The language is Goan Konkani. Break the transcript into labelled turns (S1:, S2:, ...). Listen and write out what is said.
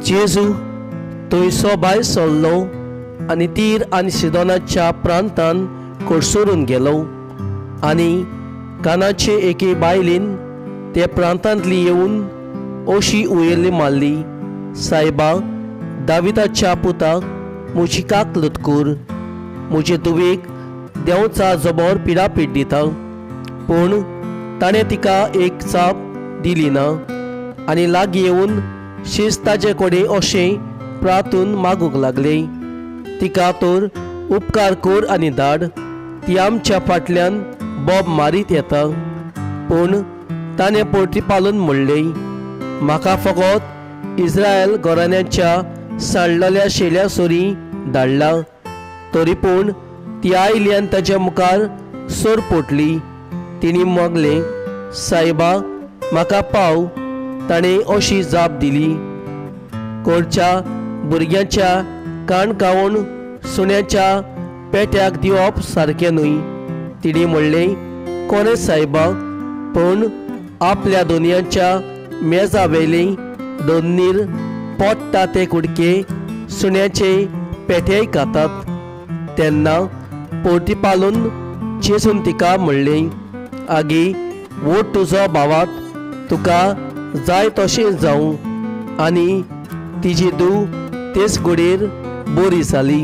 S1: जेजू थंयसो भायर सरलो आनी तीर आनी सिदोनाच्या प्रांतान कडसरून गेलो. आनी कानाचे एके बायलेन ते प्रांतांतली येवन अशी उयेल्ली मारली, सायबा, दाविदाच्या पुताक म्हजी काकलूत कर, म्हजे धुवेक देंवचा जबर पिडापीड दिता. पूण ताणें तिका एक चाप दिली ना आनी लागीं येवन शीस ताजे कडेन अशें प्रातून मागूंक लागले, तिका तर उपकार कर आनी धाड, ती आमच्या फाटल्यान बोब मारीत येता. पूण ताणें परतीपालून म्हणलें, म्हाका फकत इस्रायल घराण्याच्या सांडलेल्या शेल्या सरी धाडला. तरी पूण ती आयली आनी ताच्या मुखार सर पोटली. तिणी मागलें, सायबा, म्हाका पाव. ताणें अशी जाप दिली, कोरच्या भुरग्यांच्या काणकावण सुण्याच्या पेट्याक दिवप सारकें न्हय. तिणी म्हणलें, कोणें सायबा, पूण आपल्या दोनयांच्या मेजा वयले दोन्नीर पोट्टा ते कुडके सुण्याचे पेटेय खातात. तेन्ना पोर्तीपालून चेसून तिका म्हणलें, आगे वोट तुजो भावात, तुका जाय तशें जावं. आनी तिजी धूव तेच घडयेर बरी जाली.